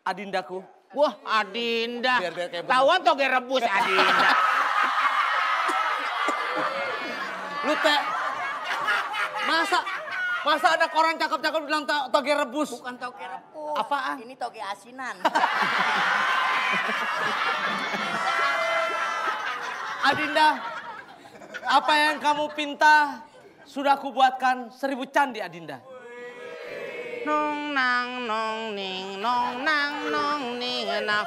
Adindaku. Wah, Adinda. Biar Tahuan toge rebus Adinda. Lu teh, masa ada koran cakep-cakep bilang toge rebus? Bukan toge rebus. Apaan? Ini toge asinan. Adinda, apa yang kamu pinta sudah aku buatkan 1000 candi, Adinda. Nong nang nong ning nong nang nong ning nang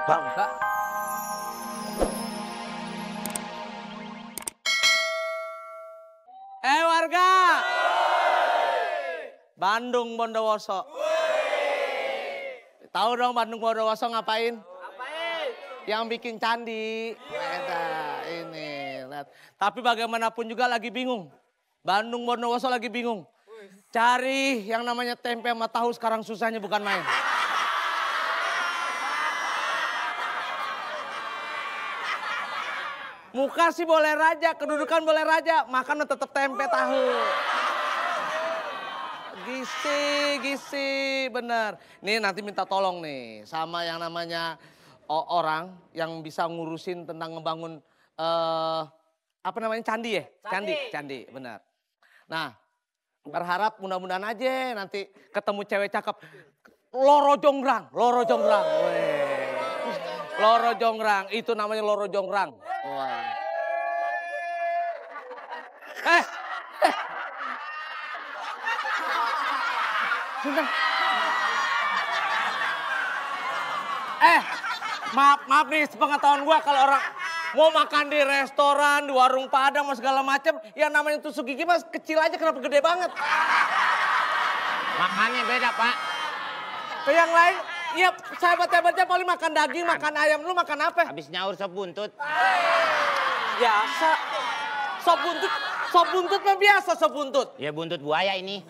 Bang. Warga. Bandung Bondowoso. Tahu dong Bandung Bondowoso ngapain? Yang bikin candi. Ini. Lihat. Tapi bagaimanapun juga lagi bingung. Bandung Bondowoso lagi bingung. Cari yang namanya tempe sama tahu sekarang susahnya bukan main. Muka sih boleh raja, kedudukan boleh raja, makan tetap tempe tahu. Gisi, bener. Nih nanti minta tolong nih sama yang namanya orang yang bisa ngurusin tentang ngebangun apa namanya candi ya? Candi, benar. Nah, berharap mudah-mudahan aja nanti ketemu cewek cakep. Loro Jonggrang. Loro Jonggrang, itu namanya Loro Jonggrang. Wah. Maaf nih sepengetahuan gua kalau orang mau makan di restoran, di warung Padang, segala macam, yang namanya tusuk gigi mas kecil aja kenapa gede banget? Makannya beda, Pak. Ke yang lain, iya sahabat-sahabatnya paling makan daging, makan ayam. Lu makan apa? Habis nyaur sop buntut. Biasa. Sop buntut mah biasa sop buntut. Ya buntut buaya ini.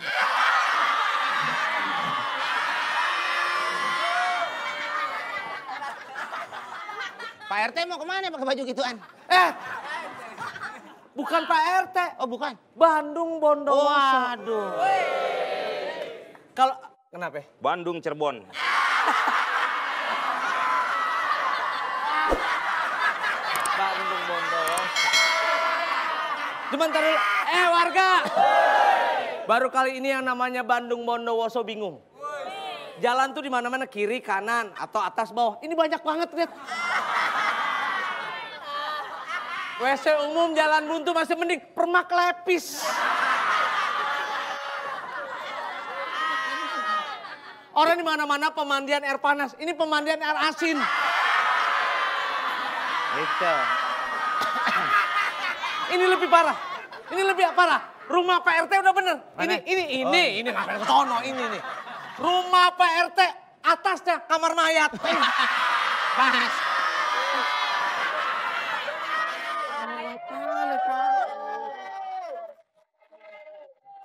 Pak RT mau kemana pakai baju gituan? Bukan Pak RT. Oh bukan? Bandung Bondowoso. Waduh. Kalau kenapa? Bandung Cirebon. Bandung Bondowoso. Sebentar dulu. Warga. Baru kali ini yang namanya Bandung Bondowoso bingung. Jalan tuh di mana-mana kiri, kanan, atau atas, bawah. Ini banyak banget, lihat. WC umum jalan buntu masih mending permak lepis. Orang di mana-mana pemandian air panas, ini pemandian air asin. Itu. Ini lebih parah. Rumah Pak RT udah bener. Ini ngapain ke sono ini nih. Rumah Pak RT atasnya kamar mayat. Pas.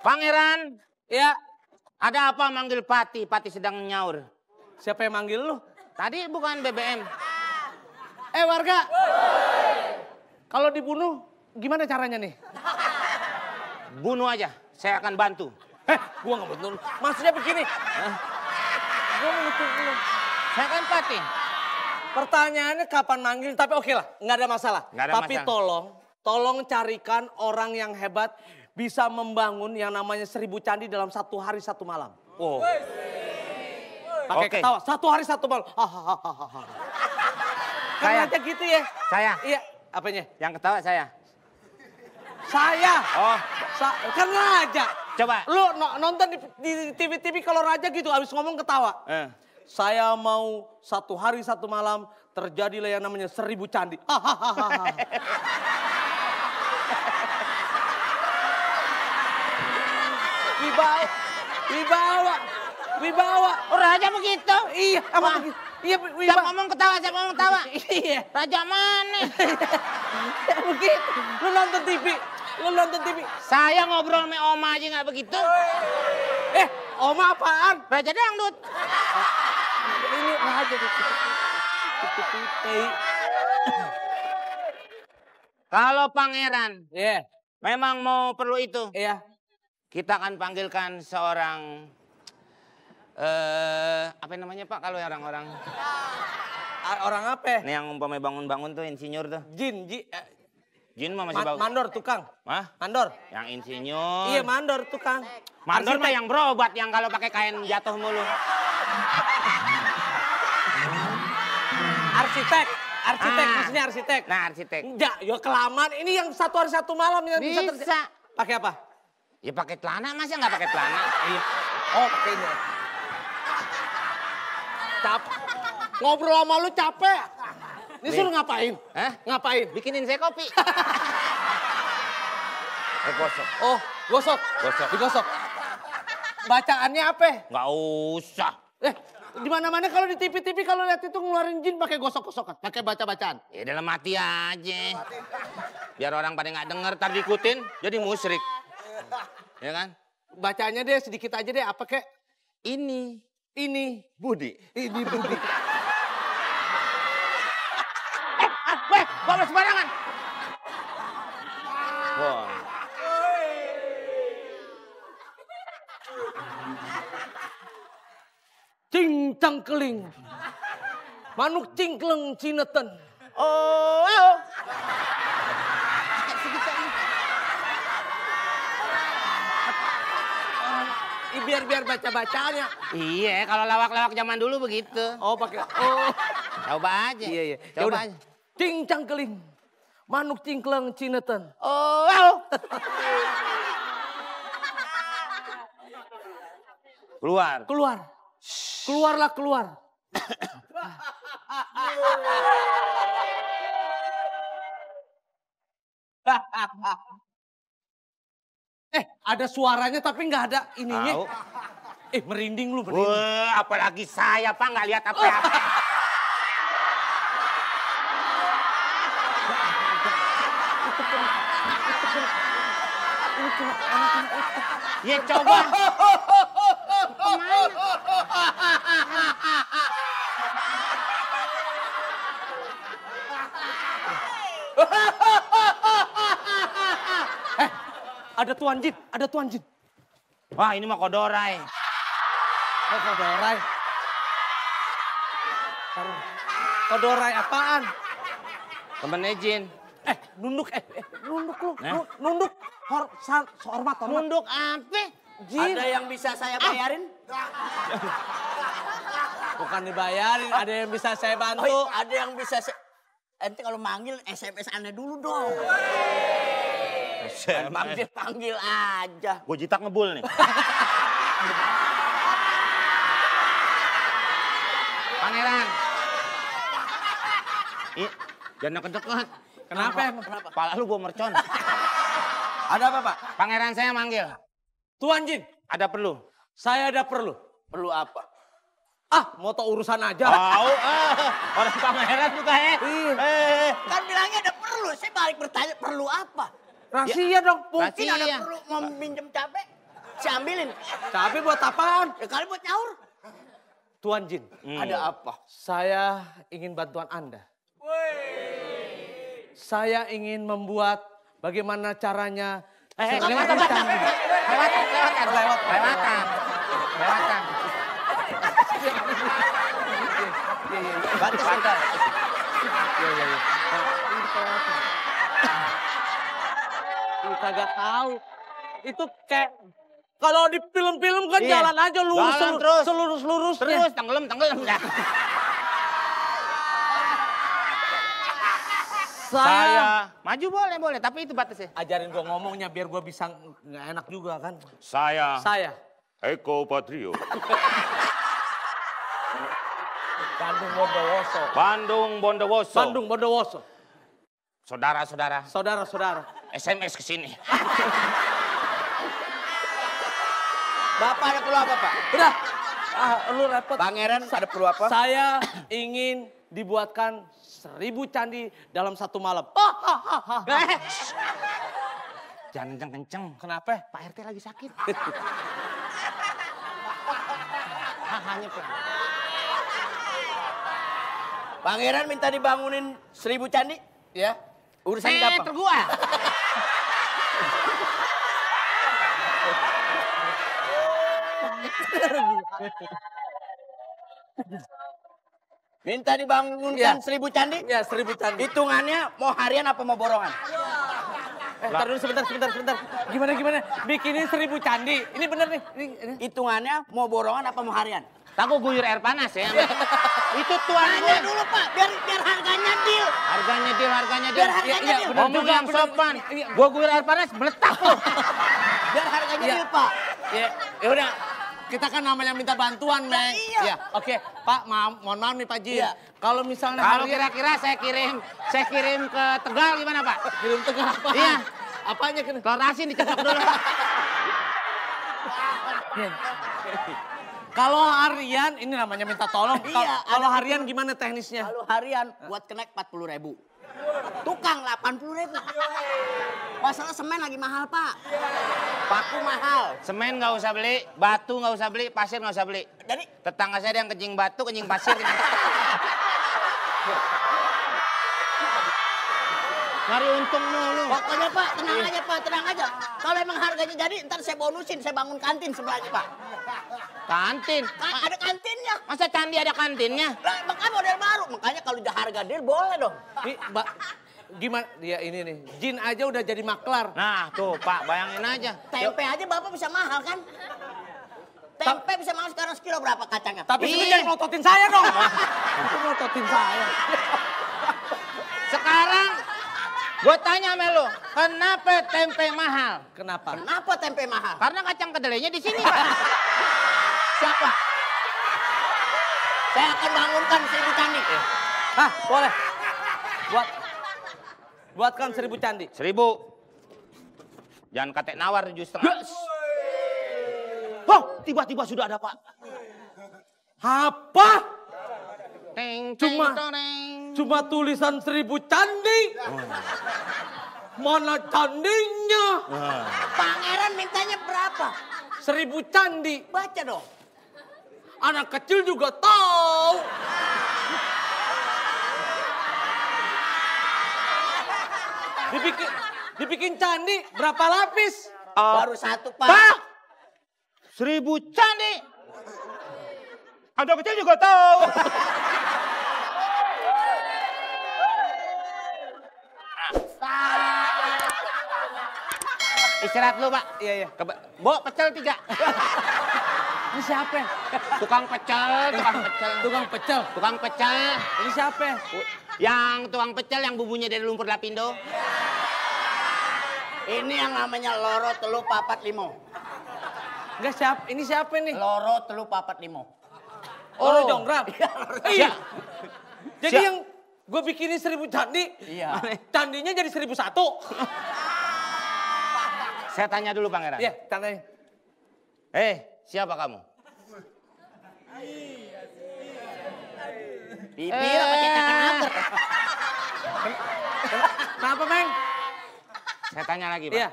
Pangeran, Ya, ada apa manggil Pati? Pati sedang nyaur. siapa yang manggil lu? Tadi bukan BBM. Warga. Kalau dibunuh gimana caranya nih? Bunuh aja, saya akan bantu. Gua nggak betul. Maksudnya begini. Gua mau betul. Saya kan Pati. Pertanyaannya kapan manggil? Tapi oke lah, nggak ada masalah. Tapi tolong carikan orang yang hebat bisa membangun yang namanya 1000 candi dalam 1 hari 1 malam. Oh. Pakai ketawa. 1 hari 1 malam. Kan aja gitu ya. Saya. Iya. Apanya? Yang ketawa saya. Saya. Oh. Kan raja. Coba. Lu nonton di TV-TV kalau raja gitu habis ngomong ketawa. Saya mau 1 hari 1 malam terjadilah yang namanya 1000 candi. Wibawa. Oh raja begitu? Iya, apa begitu? Iya, Siapa ngomong ketawa, siapa ngomong ketawa? Iya. Raja mana? Ya begitu. Lu nonton TV. Saya ngobrol sama Oma aja nggak begitu. Oma apaan? Raja dangdut. Ini raja gitu. Kalau pangeran Iya. memang mau perlu itu, Iya. kita akan panggilkan seorang Apa namanya Pak kalau orang-orang? Orang apa? Nih yang umpamanya bangun-bangun tuh insinyur tuh. Jin, Jin mah masih bagus. mandor tukang. Hah? Mandor. Yang insinyur. Iya, mandor tukang. Mandor mah yang berobat yang kalau pakai kain jatuh mulu. Arsitek maksudnya arsitek. Nah, arsitek. Enggak, ya kelamaan. Ini yang satu hari satu malam yang bisa Bisa. Pakai apa? Ya pakai celana, masa nggak pakai celana? Iya. Oh, pakai ini. Ngobrol sama lu capek. Ini suruh ngapain? Hah? Ngapain? Bikinin saya kopi. Gosok. Oh, gosok. Gosok. Digosok. Bacaannya apa? Nggak usah. Di mana-mana kalau di TV-TV kalau lihat itu ngeluarin jin pakai gosok-gosokan, pakai baca-bacaan. Ya dalam hati aja. Biar orang pada nggak denger, tar diikutin, jadi musyrik. Ya kan? Bacanya deh sedikit aja deh, apa kek? Ini Budi. Ini Budi. Weh, bawa sembarangan. Wah. Cincang keling. Manuk cingkleng cineten. Oh. Biar baca-bacanya. Iya, kalau lawak-lawak zaman dulu begitu. Oh, pakai. Oh. Coba aja. Iya. Coba aja. Cincang keling. Manuk cingkleng cineten. Oh. Keluar. Keluarlah keluar. Ada suaranya tapi nggak ada ininya. Tahu. Merinding lu, merinding. Wah, apalagi saya Pak nggak lihat apa-apa. Ya coba. Ada Tuan Jin. Wah, ini mah kodorai. Kodorai. Kodorai apaan? Temennya Jin. Nunduk lu. Nah. Nunduk. Hormat. Nunduk apa? Jin. Ada yang bisa saya bayarin? Bukan dibayarin, ada yang bisa saya bantu. Oh, ada yang bisa Ente kalau manggil SMS aneh dulu dong. Panggil aja. Gue jitak ngebul nih. Pangeran. Jangan deket-deket. Kenapa? Kepala lu gue mercon. Ada apa, Pak? Pangeran saya manggil. Tuan Jin, Ada perlu. saya ada perlu. Perlu apa? Mau tau urusan aja. Tahu. Orang pangeran juga Kan bilangnya ada perlu. Saya balik bertanya perlu apa? Rahasia dong. Mungkin Rahasia. ada perlu mau minjem cabai. Saya ambilin. Tapi buat apaan? Ya kali buat nyaur. Tuan Jin, Ada apa? saya ingin bantuan Anda. Saya ingin membuat bagaimana caranya. Lewatan. Bantu. Kagak tahu. Itu kayak kalau di film-film kan Iya. jalan aja lurus Jalan terus. selurus-lurusnya. Terus tenggelam dah. Saya maju boleh, tapi itu batasnya. Ajarin gua ngomongnya biar gua bisa nggak enak juga kan. Saya Saya Eko Patrio. Bandung Bondowoso. Bandung Bondowoso. Saudara-saudara. SMS ke sini. Bapak ada perlu apa, Pak? Udah. Lu repot. Pangeran ada perlu apa? Saya ingin dibuatkan 1000 candi dalam satu malam. Jangan kenceng-kenceng. Kenapa? Pak RT lagi sakit. Hanya Pangeran minta dibangunin 1000 candi. Ya. Urusan gampang. Gua. Minta dibangunkan Iya. 1000 candi? Ya 1000 candi. Hitungannya mau harian apa mau borongan? Ntar dulu sebentar. Gimana? Bikinin 1000 candi. Ini bener nih. Ini. Hitungannya mau borongan apa mau harian? Aku guyur air panas ya. Itu tuannya. Tanya dulu Pak, biar harganya deal. Harganya deal. Biar harganya deal. bener Ngomong juga, yang bener. sopan. Iya. Gua guyur air panas meletak loh. Biar harganya Iya. deal Pak. Ya udah. Kita kan namanya minta bantuan, Meng. iya. Ya, oke. Pak, mohon maaf nih Pak Jin. Iya. Kalau misalnya Kalau harian- kira-kira saya kirim ke Tegal gimana Pak? kirim tengah apa? Iya. Apanya kena? Telur asin dicocok dulu. Kalau harian, ini namanya minta tolong. Iya, Kalau ada harian gimana teknisnya? Kalau harian buat kenek 40.000. Tukang 80.000. Masalah semen lagi mahal Pak. Paku mahal. Semen nggak usah beli, batu nggak usah beli, pasir nggak usah beli. Jadi Tetangga saya ada yang kencing batu, kencing pasir. Mari untung mulu. pokoknya Pak, tenang aja. Kalau emang harganya jadi, ntar saya bonusin, saya bangun kantin sebelahnya Pak. Kantin. Ada kantinnya. Masa candi ada kantinnya? Lah, makanya model baru. Makanya kalau udah harga deal boleh dong. Nih, Mbak, gimana? Dia ini nih, Jin aja udah jadi maklar. Nah tuh Pak, bayangin aja. Tempe aja Bapak bisa mahal kan? Tempe bisa mahal sekarang sekilo berapa kacangnya? Tapi itu Iya. jangan ngototin saya dong. Itu ngototin saya. Sekarang gue tanya sama lu, kenapa tempe mahal? Kenapa? Kenapa tempe mahal? Karena kacang kedelainya di sini Pak. Siapa? Saya akan bangunkan 1000 candi. Hah, boleh. Buatkan 1000 candi. 1000. Jangan kate nawar 7,5. Oh, tiba-tiba sudah ada Pak. Apa? Teng, Cuma- toreng. Cuma tulisan 1000 candi. Mana candinya? Pangeran mintanya berapa? 1000 candi. Baca dong. Anak kecil juga tahu. Dibikin candi berapa lapis? Baru satu Pak. Pak! 1000 candi. Anak kecil juga tahu. Istirahat dulu Pak. Iya, iya. Bo, pecel 3. Ini siapa? Tukang pecel. Tukang pecel. Tukang pecel. Ini siapa? Yang tukang pecel yang bumbunya dari lumpur lapindo. Ini yang namanya loro telu papat limo. Enggak siapa? Ini siapa nih? Loro telu papat limo. Loro Jonggrang. Iya. Siap. Jadi Siap. yang gue bikinin 1000 candi. Iya. Candinya jadi 1001. Saya tanya dulu Pangeran. Iya, tandain. Siapa kamu? Bibir apa cetakan agar? Kenapa, Meng? Saya tanya lagi Pak. Iya.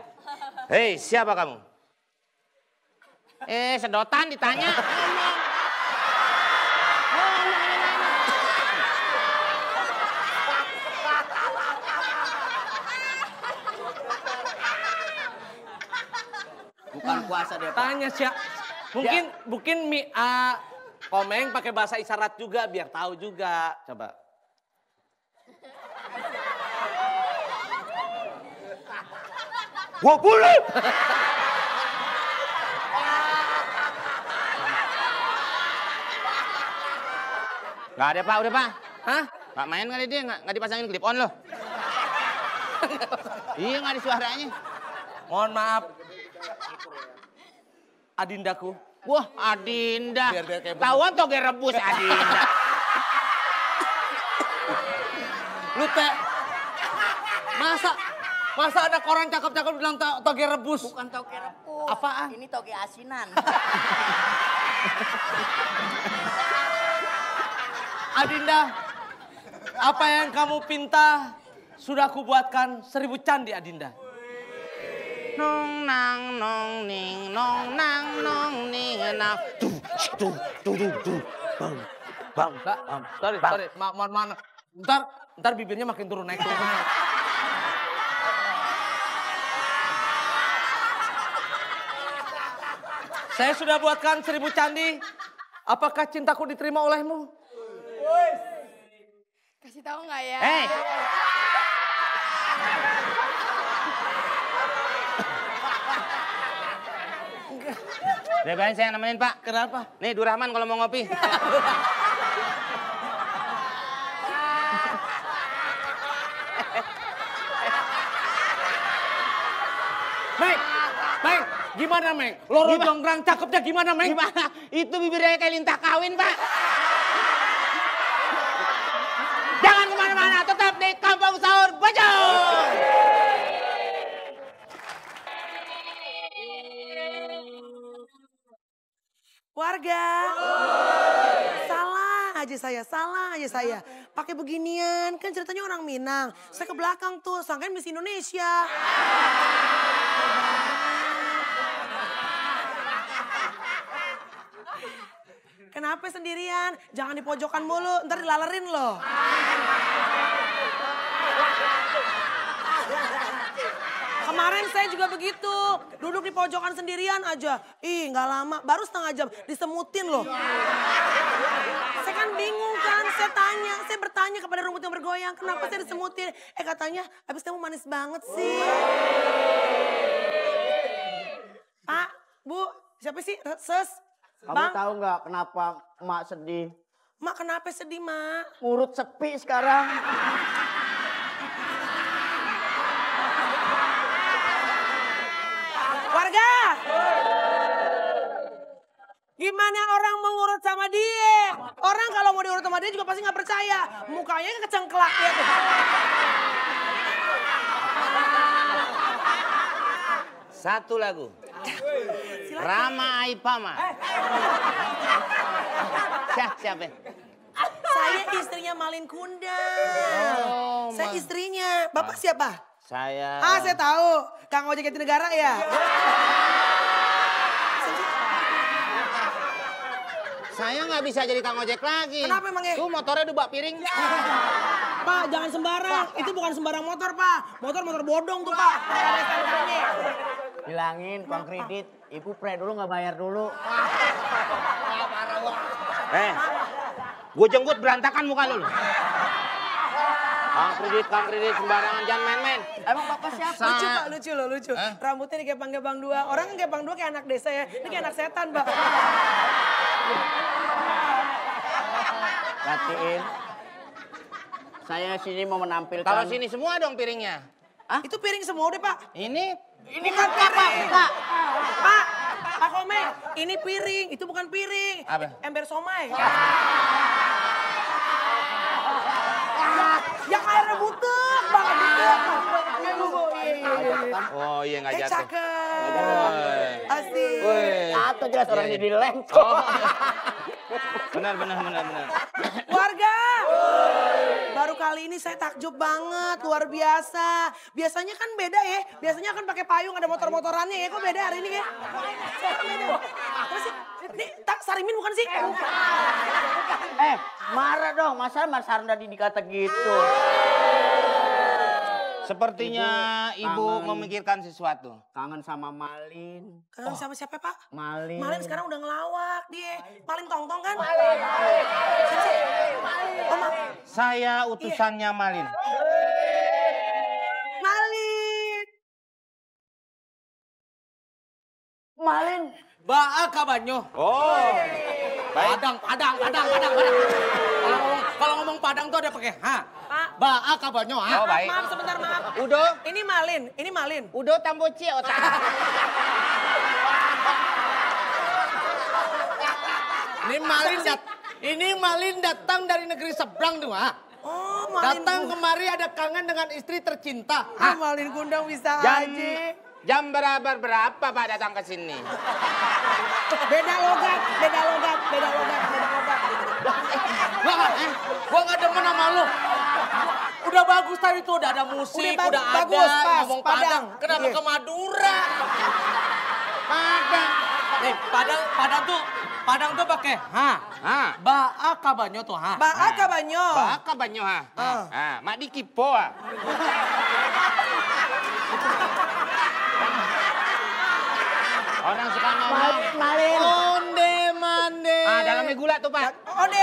Siapa kamu? Sedotan ditanya. Bukan puasa dia Pak. Tanya siapa? Mungkin Komeng pakai bahasa isyarat juga biar tahu juga. Coba. Gua boleh. Gak ada Pak, udah Pak. Hah? Gak main kali dia, gak dipasangin clip on loh. Iya gak ada suaranya. Mohon maaf. Adindaku. Wah Adinda. Biar kayak bener. Tauan toge rebus Adinda. Lu teh. Masa ada koran cakep-cakep bilang toge rebus? Bukan toge rebus. Apaan? Ini toge asinan. Adinda, apa yang kamu pinta sudah aku buatkan 1000 candi Adinda. Nong nang nong ning nong nang nong ning nang. Bang. Sorry. Mohon. Ntar bibirnya makin turun naik. Saya sudah buatkan 1000 candi. Apakah cintaku diterima olehmu? Kasih tahu nggak ya? Hei. Udah biarin saya nemenin Pak. Kenapa? Nih Durahman kalau mau ngopi. Mek, gimana Mek? Loro jonggrang cakepnya gimana Mek? Gimana? Itu bibirnya kayak lintah kawin Pak. Jangan kemana-mana, tetap di Kampung Sahur Bojong. Warga, salah aja saya. Pakai beginian, kan ceritanya orang Minang. Saya ke belakang tuh, sangkain Miss Indonesia. Kenapa sendirian? Jangan di pojokan mulu, ntar dilalerin loh. Kemarin saya juga begitu, duduk di pojokan sendirian aja. Ih, nggak lama, baru setengah jam disemutin loh. Saya kan bingung kan, saya bertanya kepada rumput yang bergoyang, kenapa saya disemutin? Katanya, habis kamu manis banget sih. Pak, Bu, siapa sih? Ses? Kamu Bang? tahu nggak kenapa emak sedih? Mak, kenapa sedih, Mak? Urut sepi sekarang. Warga! Gimana orang mau ngurut sama dia? Orang kalau mau diurut sama dia juga pasti nggak percaya. Mukanya kecengklak ya tuh. Satu lagu. Silakan. Rama Aipama. Siapa? Saya istrinya Malin Kundang. Oh, Saya istrinya. Bapak siapa? Saya. Saya tahu. Kang Ojek Jatinegara ya? Saya nggak bisa jadi Kang Ojek lagi. Kenapa emangnya? Tuh motornya udah bak piring. Pak, jangan sembarang. Itu bukan sembarang motor, Pak. Motor bodong tuh, Pak. Bilangin Bang Kredit, Ibu pre dulu nggak bayar dulu. Gue jenggut berantakan muka lu. Kang Kredit sembarangan, jangan main-main. Emang Bapak siapa? Lucu, Pak. Lucu loh, lucu. Rambutnya nih kayak Bang Dua. Orang kan kayak Bang Dua kayak anak desa ya. Ini kayak anak setan, Pak. Perhatiin. Saya sini mau menampilkan. Kalau sini semua dong piringnya. Itu piring semua udah, Pak. Ini Bukan piring. Pak, Pak Komeng, ini piring. Itu bukan piring. Apa? Ember somai. Yang airnya butek banget. Oh iya nggak jatuh. Cakep. Asik. Atau jelas orang jadi lem. Benar. Warga, baru kali ini saya takjub banget, luar biasa. Biasanya kan beda ya, biasanya kan pakai payung ada motor-motorannya ya, kok beda hari ini ya? Beda. Apa sih? Ini Sarimin bukan sih? Marah dong, masa Mas Harndadi dikata gitu. Sepertinya ibu kangen. memikirkan sesuatu. Kangen sama Malin. Kangen sama siapa, Pak? Malin. Malin sekarang udah ngelawak dia. Malin Tongtong kan? Saya utusannya Malin. Malin. Malin. Baa kabanyo. Oh. Padang. Kalau ngomong Padang tuh ada pakai ha. Pak. Baa kabanyo ha. Oh, baik. Maaf sebentar, maaf. Udo. Ini Malin. Udo tamboci otak. Ini Malin datang dari negeri seberang tuh ha. Oh, Malin. Datang kemari ada kangen dengan istri tercinta. Malin Kundang bisa Jam aja. jam berapa Pak datang ke sini? Beda logat. Gua nggak demen sama lu. Udah bagus tadi tuh, udah ada musik, Udah udah bagus, ada pas, ngomong Padang. Padang. Kenapa Iya. ke Madura? Nih, Padang tuh pakai ha. Baa kabanyo tuh ha. Baa kabanyo. Baka banyo ha. Mak di kipo ah. Orang suka ngomong. Malin. sama gula tuh, Pak. Onde.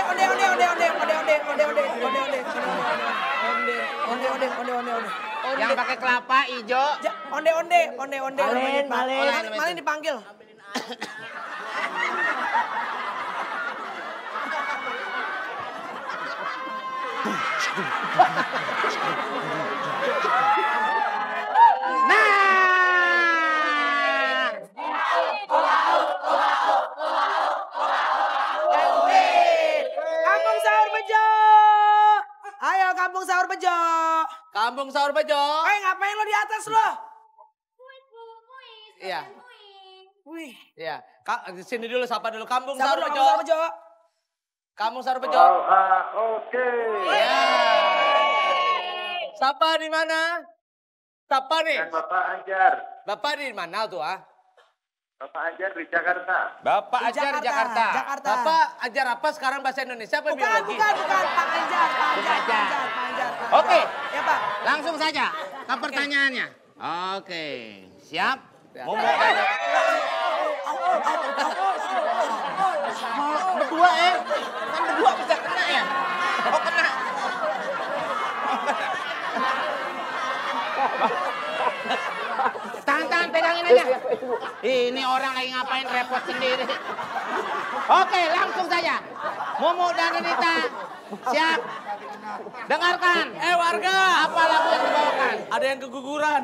Yang pakai kelapa hijau. Onde. Malin. Malin dipanggil. Nah. Kampung Sahur Bejo. Ayo Kampung Sahur Bejo. Kampung Sahur Bejo. Ngapain lo di atas lo? Iya. Wih. Iya. Kak, sini dulu sapa dulu Kampung Sahur Sahur Kampung Bejo. Sahur Bejo. Kampung Sahur Bejo. Oke. Ya. Sapa di mana? Sapa nih. Dan Bapak Anjar. Bapak di mana tuh ah? Bapak Anjar di Jakarta. Bapak ajar di Jakarta. Jakarta. Bapak ajar apa sekarang bahasa Indonesia apa biologi? Bukan. Pak Anjar. Oke. Ya Pak. Langsung saja ke pertanyaannya. Oke. Siap? Ya. Momo dan... Berdua ya? Kan berdua bisa kena ya? Oh kena. Tahan, pegangin aja. Ini orang lagi ngapain repot sendiri. Oke, langsung saja. Momo dan Renita, siap. Dengarkan. Warga. Apa lagu yang dibawakan? Ada yang keguguran.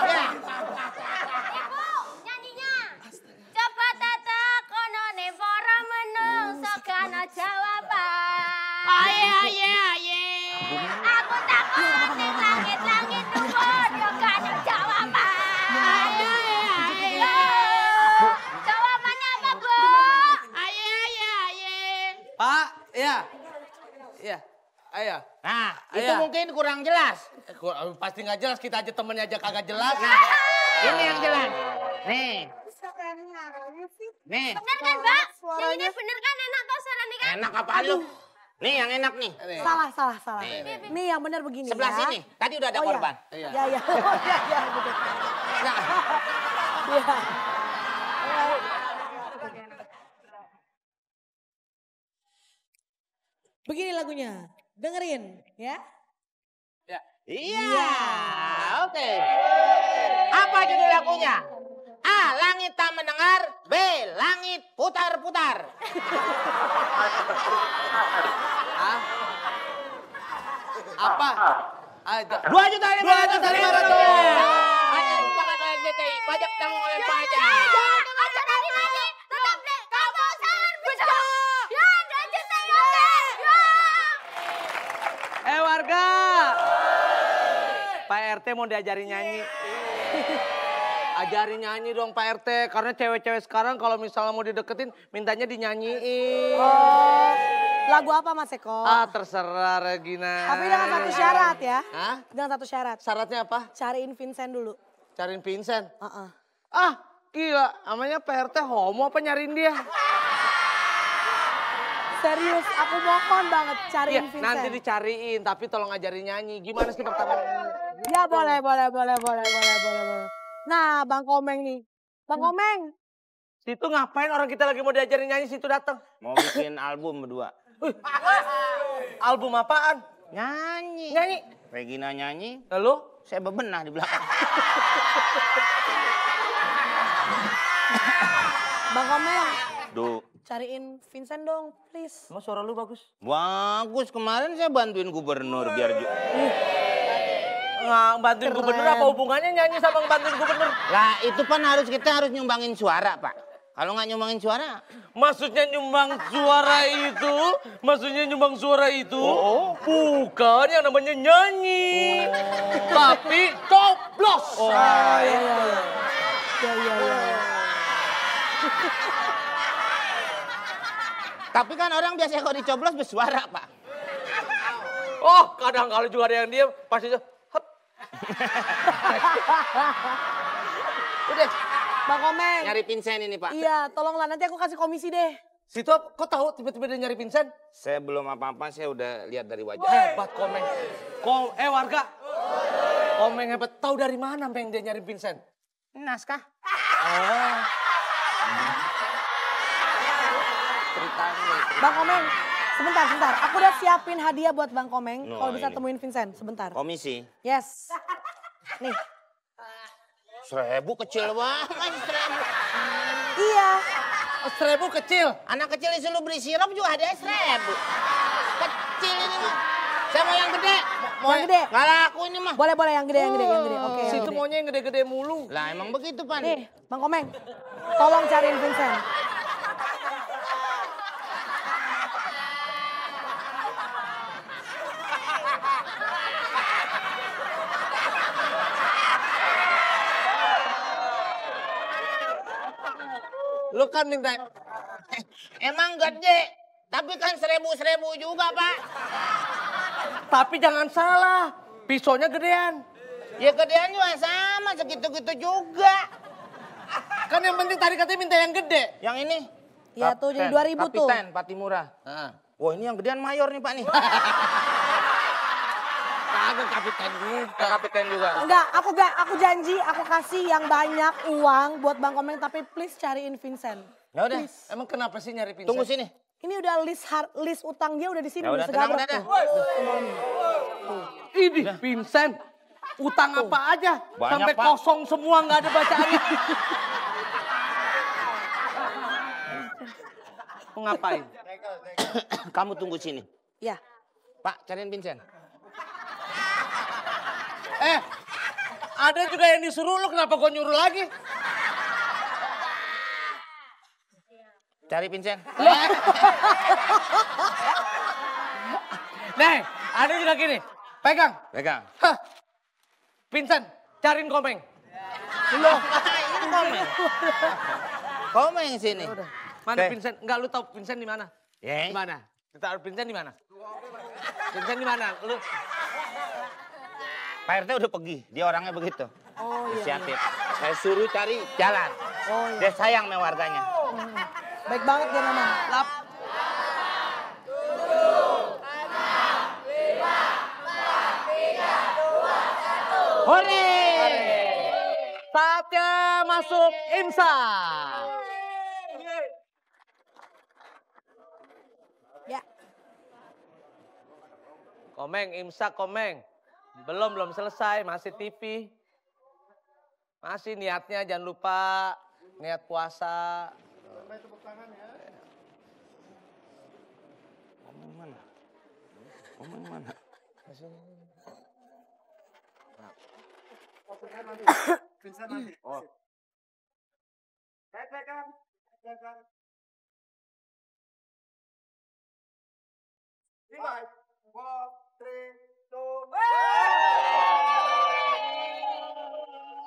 Ya. Nyanyinya. Coba tata konone para menungso kana jawaban. Aye. Aku takut di langit-langit dhuwur yo kana jawaban. Aye. Jawabannya apa, Bu? Aye. Pak, iya. Iya. Ayo. Nah, itu Iya. mungkin kurang jelas. Pasti nggak jelas, kita aja temennya aja kagak jelas. Nah, ini yang jelas. Nih. Nih, Bener kan, Mbak? Nyanyinya bener kan, enak kok suaranya kan? enak apaan lu? Nih yang enak nih. Salah. Nih. Nih yang benar begini Sebelah ya. sini. Tadi udah ada Oh, korban. Iya. Ya. Oh, ya, gitu. Nah, Ya. Begini lagunya. Dengerin ya. iya. Oke. Apa judul lagunya? A. Langit tak mendengar. B. Langit putar-putar. Hah? Apa? Ayo. 2.500.000. Hanya dipakai oleh DKI. Pajak tanggung oleh pajak. Aja dari mana? Tetap di Kampung Sahur Bejo. Ya, 2 juta ya, Teh. Ya. Warga. Pak RT mau diajarin nyanyi. Ajarin nyanyi dong Pak RT. Karena cewek-cewek sekarang kalau misalnya mau dideketin, mintanya dinyanyiin. Oh, lagu apa Mas Eko? Terserah Regina. Tapi dengan satu syarat ya. Hah? Dengan satu syarat. Syaratnya apa? Cariin Vincent dulu. Cariin Vincent. Heeh. Gila. Namanya Pak RT homo apa nyariin dia? Serius, aku mohon banget Iya, cariin Vincent. nanti dicariin. Tapi tolong ajarin nyanyi. Gimana sih pertama? Ya boleh. Nah, Bang Komeng nih. Bang Komeng. Situ ngapain orang kita lagi mau diajarin nyanyi situ datang? Mau bikin album berdua. Album apaan? Nyanyi. Nyanyi. Regina nyanyi. Lalu? Saya bebenah di belakang. Bang Komeng, Duh. cariin Vincent dong, please. Emang suara lu bagus? Bagus, kemarin saya bantuin gubernur biar... Nggak bantuin Keren. gubernur apa hubungannya nyanyi sama bantuin gubernur? Lah itu kan kita harus nyumbangin suara, Pak. Kalau nggak nyumbangin suara, Maksudnya nyumbang suara itu? Maksudnya nyumbang suara itu? Bukan yang namanya nyanyi. Tapi coblos. tapi kan orang biasanya kalau dicoblos bersuara, Pak. Oh, kadang kalau juga ada yang diam, pasti itu. Hep. Udah, Bang Komeng. Nyari Vincent ini, Pak. Iya, tolonglah nanti aku kasih komisi deh. situ kok tahu tiba-tiba dia nyari Vincent? Saya belum apa-apa, saya udah lihat dari wajah. Hebat Komeng. Warga. Komeng hebat. Tahu dari mana Meng dia nyari Vincent? Naskah. Oh. ceritanya. Bang Komeng, sebentar. Aku udah siapin hadiah buat Bang Komeng. No, Kalau bisa ini. temuin Vincent, sebentar. Komisi. Yes. Nih. 1.000 kecil banget 1.000. Iya. 1.000 kecil. Anak kecil disuruh beli sirup juga ada 1.000. Kecil ini mah. Saya mau yang gede. Yang gede? Nggak laku ini mah. Boleh yang gede. Oke. yang Situ gede. maunya yang gede-gede mulu. Lah emang begitu, Pan. Nih, Bang Komeng. Tolong cariin Vincent. Lu kan minta Emang gede. Tapi kan 1.000 juga, Pak. tapi jangan salah. Pisaunya gedean. Ya gedean juga sama, segitu-gitu juga. Kan yang penting tadi katanya minta yang gede. Yang ini? Ya tuh jadi 2.000 tuh. Kapiten Patimura. Nah, Wah ini yang gedean mayor nih Pak nih. kagak kapiten juga. Kapiten juga. Enggak, aku janji aku kasih yang banyak uang buat Bang Komeng tapi please cariin Vincent. Ya udah. Emang kenapa sih nyari Vincent? Tunggu sini. Ini udah list utang dia udah di sini Ya udah udah, tenang segabrek udah tuh. Ini Vincent. Utang apa aja? Banyak, Sampai Pak. kosong semua nggak ada bacaannya. Mau ngapain? Kamu tunggu sini. Ya. Pak cariin Vincent. Ada juga yang disuruh lu, kenapa gue nyuruh lagi? Cari Vincent. Nih, ada juga gini. Pegang. Pegang. Hah. Vincent, cariin Komeng. Loh, ini Komeng. Komeng sini. Mana Oke. Vincent? Enggak, lu tahu Vincent di mana? Ya. Di mana? Kita Vincent di mana? Vincent di mana? Lu Pak RT udah pergi, dia orangnya begitu. Oh iya. Inisiatif. Saya suruh cari jalan. Oh iya. Dia sayang sama warganya. Baik banget dia memang. lap. Hore! Saatnya masuk imsak. Ya. Komeng, imsak Komeng. Belum selesai, masih TV. Masih niatnya jangan lupa niat puasa. Komeng mana? Komeng mana?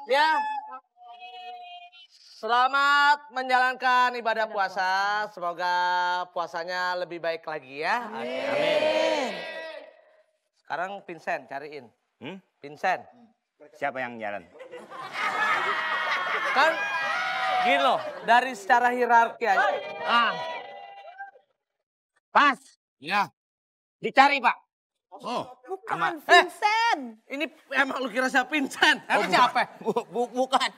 Ya. Selamat menjalankan ibadah puasa. Semoga puasanya lebih baik lagi ya. Amin. Sekarang Vincent cariin. Vincent. Siapa yang jalan? Kan gini loh, dari secara hierarki aja. Pas. Ya. Dicari Pak. Oh. Bukan Vincent. Ini emang lu kira siapa Vincent? Emang siapa? Bukan.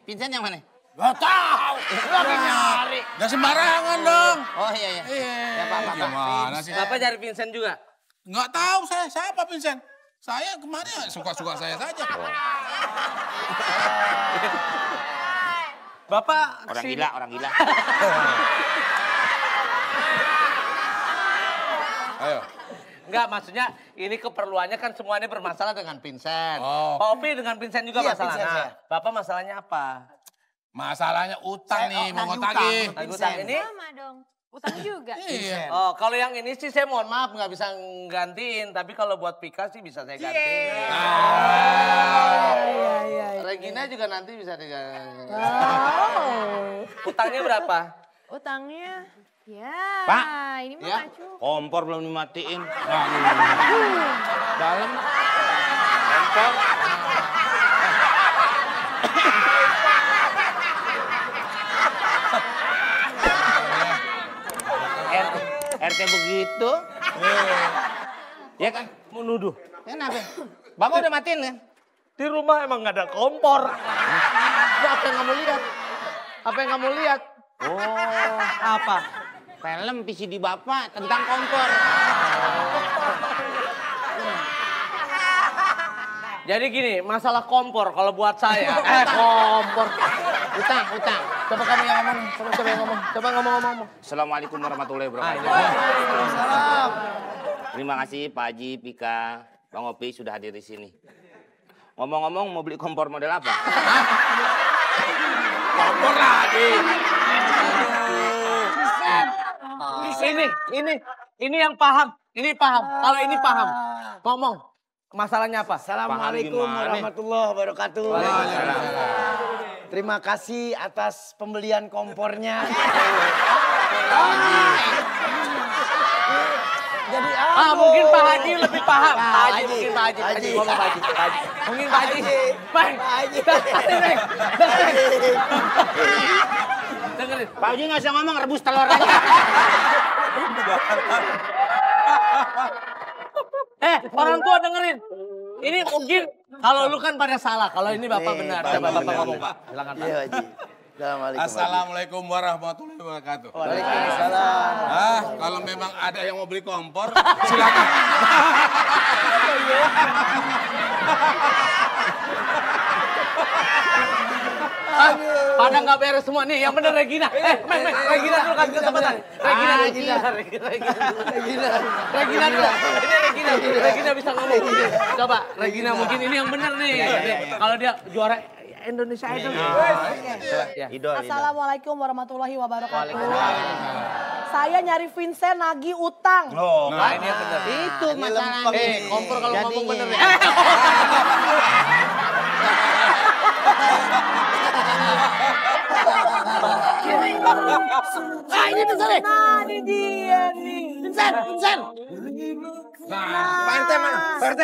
Vincent yang mana? Gak tahu. Lagi nyari. Gak sembarangan dong. Oh iya. Ya Pak. Gimana sih? Bapak cari Vincent juga? Nggak tahu saya siapa Vincent. Saya kemarin suka-suka saya saja. Bapak Orang sini. gila, orang gila. Ayo. Enggak, maksudnya ini keperluannya kan semuanya bermasalah dengan Vincent. Oh. Pak Opi dengan Vincent juga Iya, masalahnya. Vincent, saya. Bapak masalahnya apa? Masalahnya utang nih, mau nagih ngutagih. utang. Lagi utang ini? Sama dong. Utang juga. Iya. Oh, kalau yang ini sih saya mohon maaf nggak bisa gantiin. Tapi kalau buat Pika sih bisa saya gantiin. Iya. Regina juga nanti bisa diganti. Oh. Utangnya berapa? Utangnya. Ya, Pak. ini mah Ya. nggak cukup. Kompor belum dimatiin. Dalam. Kompor. RT begitu. Ya kan? Mau nuduh. Kenapa? Bapak udah matiin kan? Di rumah emang nggak ada kompor. Apa yang kamu lihat? Apa yang kamu lihat? Oh, Apa? film VCD Bapak tentang kompor. Jadi gini, masalah kompor kalau buat saya. Kompor. Utang. Coba kamu yang ngomong. Coba yang ngomong. Coba ngomong. Assalamualaikum warahmatullahi wabarakatuh. Waalaikumsalam. Terima kasih Pak Haji, Pika, Bang Opi sudah hadir di sini. Ngomong-ngomong mau beli kompor model apa? Kompor lagi. Ini yang paham. Ini paham. Kalau ini paham. Ngomong. Masalahnya apa? Assalamualaikum warahmatullahi wabarakatuh. Terima kasih atas pembelian kompornya. Jadi Mungkin Pak Haji lebih paham. Mungkin Pak Haji. Ngomong Pak Haji. Mungkin Pak Haji. Dengerin. Pak Haji nggak usah ngomong, rebus telur aja. Orang tua dengerin. Ini mungkin kalau lu kan pada salah, kalau ini Bapak benar. Coba Bapak ngomong, Pak. Silakan, Pak. Iya, Haji. Assalamualaikum warahmatullahi wabarakatuh. Waalaikumsalam. Kalau memang ada yang mau beli kompor, silakan. Pada nggak beres semua nih, yang bener Regina. Regina dulu kan kesempatan. Regina dulu. Ini Regina bisa ngomong. Coba Regina mungkin ini yang bener nih. Kalau dia juara Indonesia Idol. Idol. Assalamualaikum warahmatullahi wabarakatuh. Saya nyari Vincent nagih utang. Nah ini yang bener. Itu masalahnya. Kompor kalau ngomong bener ya. Ini Vincent. Nah, ini dia nih. Vincent. Pak RT mana? Pak RT.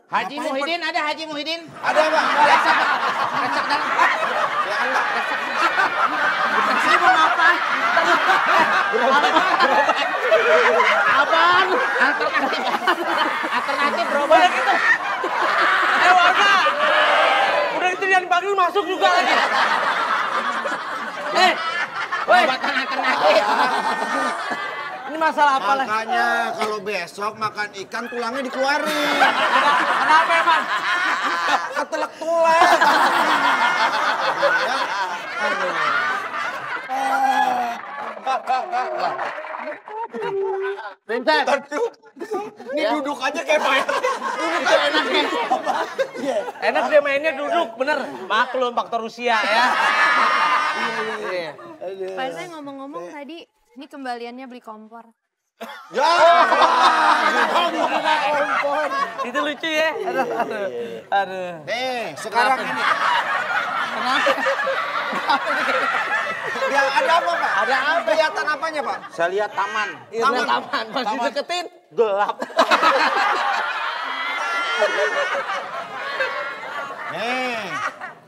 Haji Muhyiddin ada Haji Muhyiddin? Ada apa? Recek dalam. Ini mau ngapain? Apaan? Alternatif berobat. Udah gitu. Warga. Udah itu yang dipanggil masuk juga lagi. Obatan alternatif. Ini masalah apa lagi? Makanya kalau besok makan ikan tulangnya dikeluarin. Kenapa emang? Ketelek tulang. Vincent. Ini duduk aja kayak main. Itu enaknya. Enak dia mainnya duduk, bener. Maklum faktor usia ya. Pak RT ngomong-ngomong tadi, ini kembaliannya beli kompor. Ya. Itu lucu ya. Aduh. Nih, sekarang ini. Kenapa? Ya, ada apa, Pak? Ada apa? Kelihatan apanya, Pak? Saya lihat taman. Taman. Masih deketin. Gelap. Nih,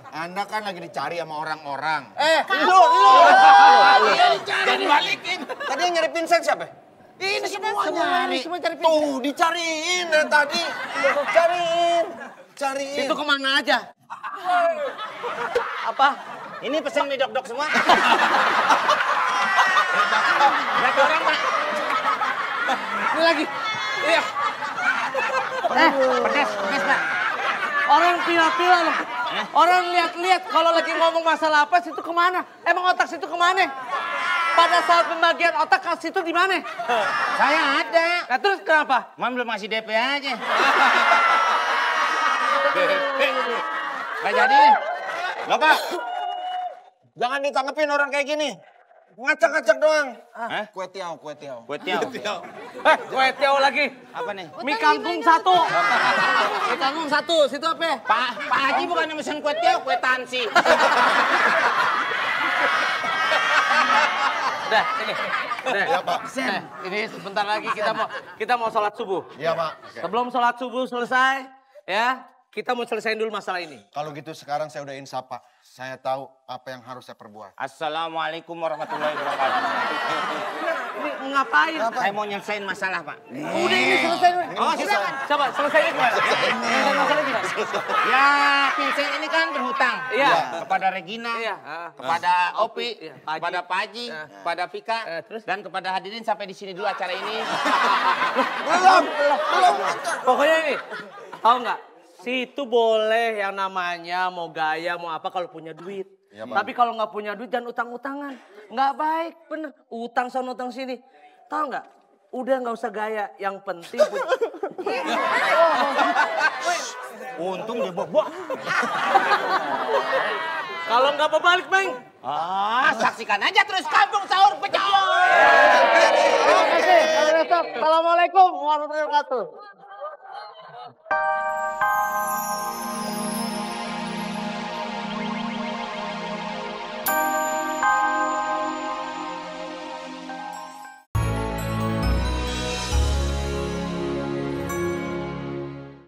Anda kan lagi dicari sama orang-orang. Lu. Jadi balikin. Tadi yang nyari Vincent siapa? Ini semuanya. Semua cari Tuh, dicariin dari tadi. Cariin. Itu kemana aja? Apa? Ini pesen mie dok-dok semua. Berapa orang, Pak? Ini lagi. Iya. Pedes, Pak. Orang pila-pila loh. Orang lihat-lihat kalau lagi ngomong masalah apa situ kemana? Emang otak situ kemana? Pada saat pembagian otak ke situ di mana? Saya ada. Nah terus kenapa? Man belum ngasih DP aja. Gak jadi nih. Loh, Pak. Jangan ditanggepin orang kayak gini. Ngacak-ngacak doang. Kue tiaw. Kue tiaw. Kue tiaw lagi. Apa nih? Mie kangkung 1. Mie kangkung 1. Situ apa? Pak Haji bukannya mesen kue tiaw, kue tansi. Udah, ini. Udah. Ya, Pak. Ini sebentar lagi kita mau sholat subuh. Iya, Pak. Sebelum sholat subuh selesai, ya kita mau selesaiin dulu masalah ini. Kalau gitu sekarang saya udah insaf, Pak. Saya tahu apa yang harus saya perbuat. Assalamualaikum warahmatullahi wabarakatuh. Ini ngapain? Saya mau nyelesain masalah, Pak. Udah ini selesai. Oh, silakan. Coba selesainya gimana? Selesai masalah gimana? Ya, Vincent ini kan berhutang. Iya. Kepada Regina, Iya. kepada Opi, Iya, Pak Haji. kepada Pak Haji, kepada Vika, terus? dan kepada hadirin sampai di sini dulu acara ini. Belum. Pokoknya ini, tahu nggak? Situ boleh yang namanya mau gaya, mau apa kalau punya duit. Iya, Bang. Tapi kalau nggak punya duit jangan utang-utangan. Nggak baik, bener. Utang sana utang sini. Tahu nggak? Udah nggak usah gaya. Yang penting Untung dia bawa. kalau nggak mau balik, Bang. Saksikan aja terus Kampung Sahur Pecah. Assalamualaikum warahmatullahi wabarakatuh.